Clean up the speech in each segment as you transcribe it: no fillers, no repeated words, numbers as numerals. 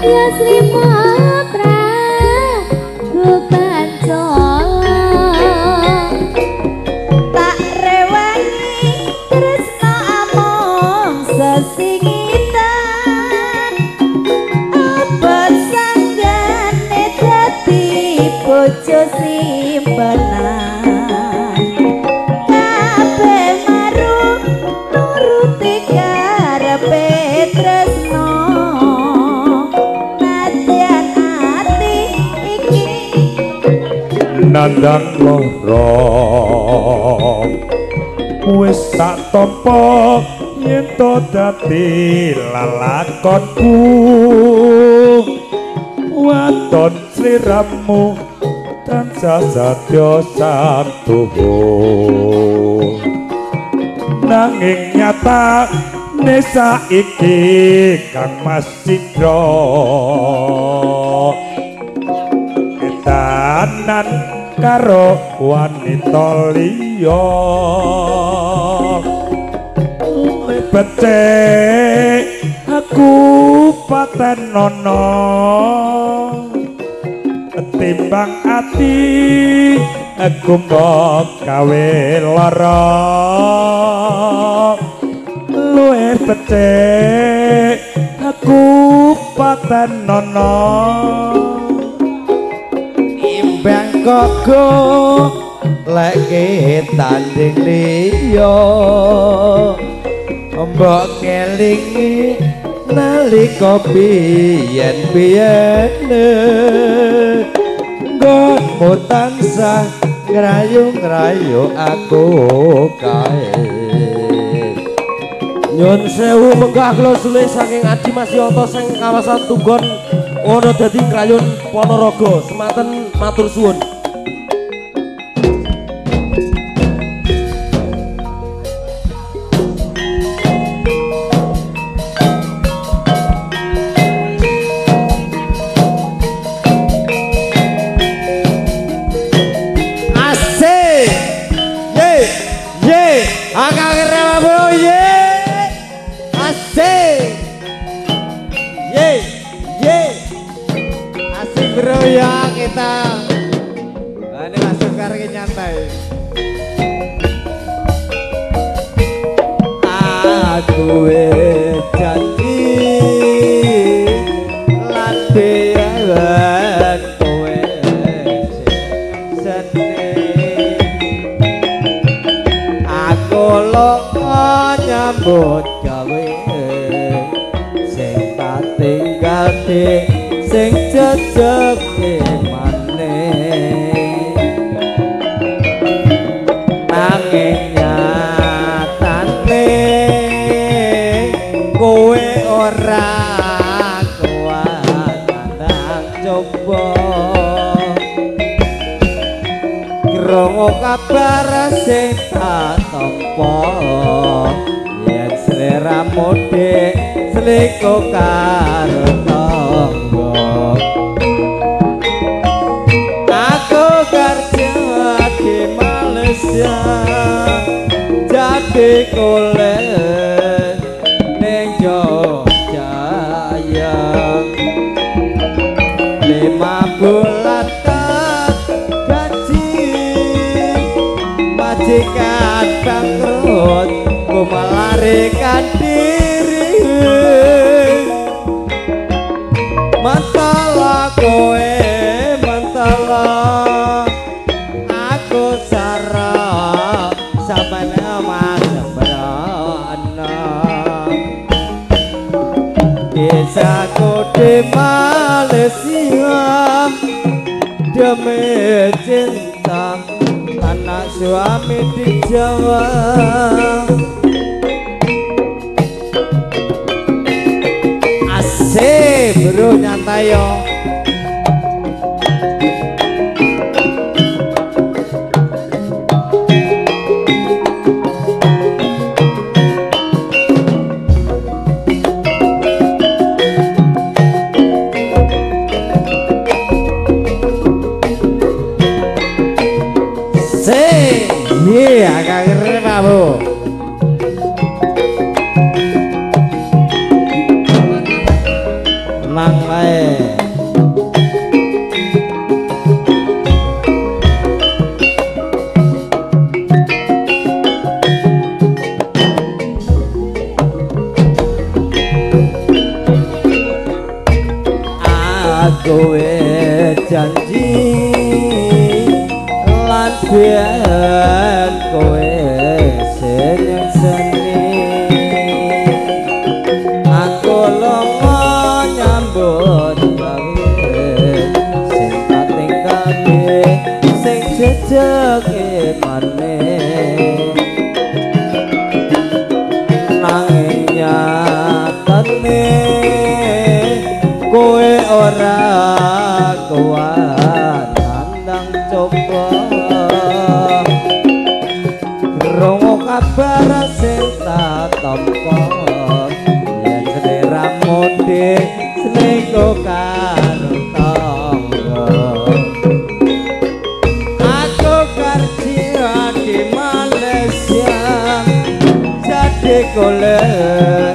Ya Sri Prabu Pancala tak rewangi tresna among sesingitan abot sanggane dadi bojo simpenan kabeh maru nuruti karepe tresna nadyan ati iki nandang lara wis tak tampa yen to dadi lalakonku waton sliramu tansah sadya santuhu nanging nyatane saiki Kang Mas Cidra etanan karo wanita liya becik aku patenono timbang ati aku mbok gawe lara luwih becik aku patenono timbang koko lek tanding liya mbok ngelingi nalika biyen-biyene nggonmu tansah ngrayu-ngrayu aku kae. Nyun sewu menggah kula sule saking Adi Mas Yoto sing kawasan Tunggon Wonodadi Ngrayun Ponorogo. Semanten matur suwun. Asik. Ye ye akang rewa bro ye. Asik. Ye ye. Asik bro ya kita. Nah, ini masuk sekarang nyantai. Aku wis janji lan biyen kowe seneng. Aku lunga nyambut gawe sing tak tinggal di sing jejeg maneh nanging nyatane kowe ora kuat nandang coba krungu kabar sing tak tampa yen sliramu dik selingkuh karo tangga. Aku kerja di Malaysia jadi kulit ning Jogja 5 bulan tak gaji majikan bangkrut ku melarikan diri. Mentala kowe mentala aku sarah sampeyan mas sembrono desaku di Malaysia demi cinta anak suami di Jawa. Asik bro nyantai yo. Iya, agak keren Pak Bu. Kemang wae. Aku janji lan biyen kowe sing nyekseni aku lunga nyambut gawe sing tak tinggalke sing jejeg imane nanging nyatane kowe ora kuat nandang coba krungu kabar sing tak tampa yen sliramu dik selingkuh karo tangga. Aku kerja di Malaysia jadi golek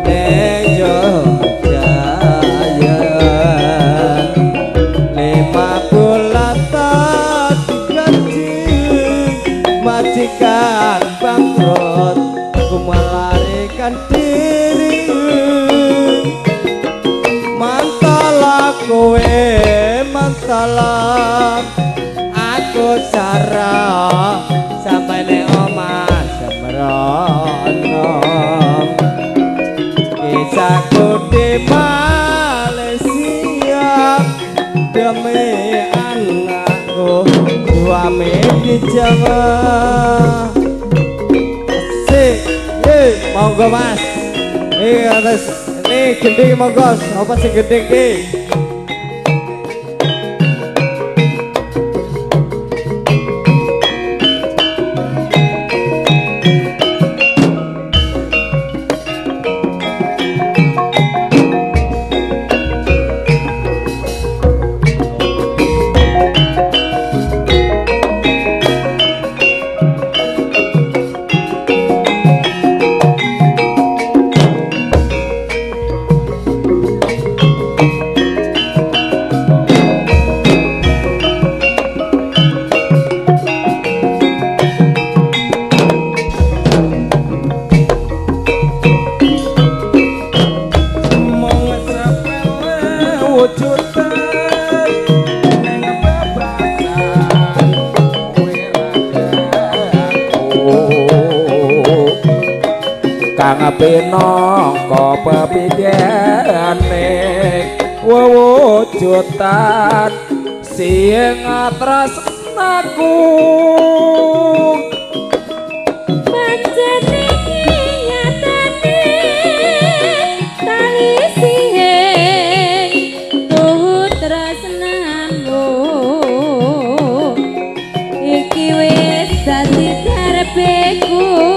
ning Jogja 5 bulan tak digaji majikan bangkrut ku melarikan diri mantala kowe mantala aku sarah sampai ning omah semrono kisahku di Malaysia demi anakku suami di Jawa. Asik, monggo mas. Ini atas, ini gending monggo. Apa sing gending ki? Pinangka pepindhane wewujudan sing tresnaku pancen iki nyatane tali sing tuhu tresnamu iki wis dadi karepeku.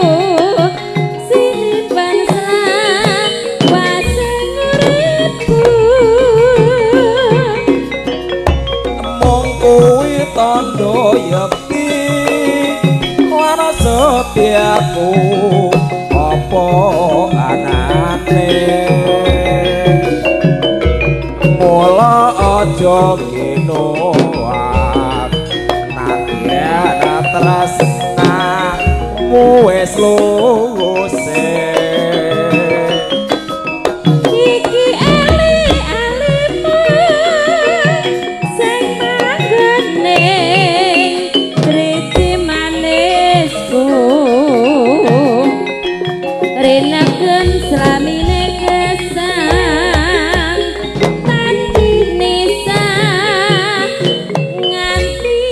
Tondo yekti lan setiaku apa anane mula aja ginoak nadyan tresnamu wis luwuse. Renaken slamine gesang tanti nisa nganti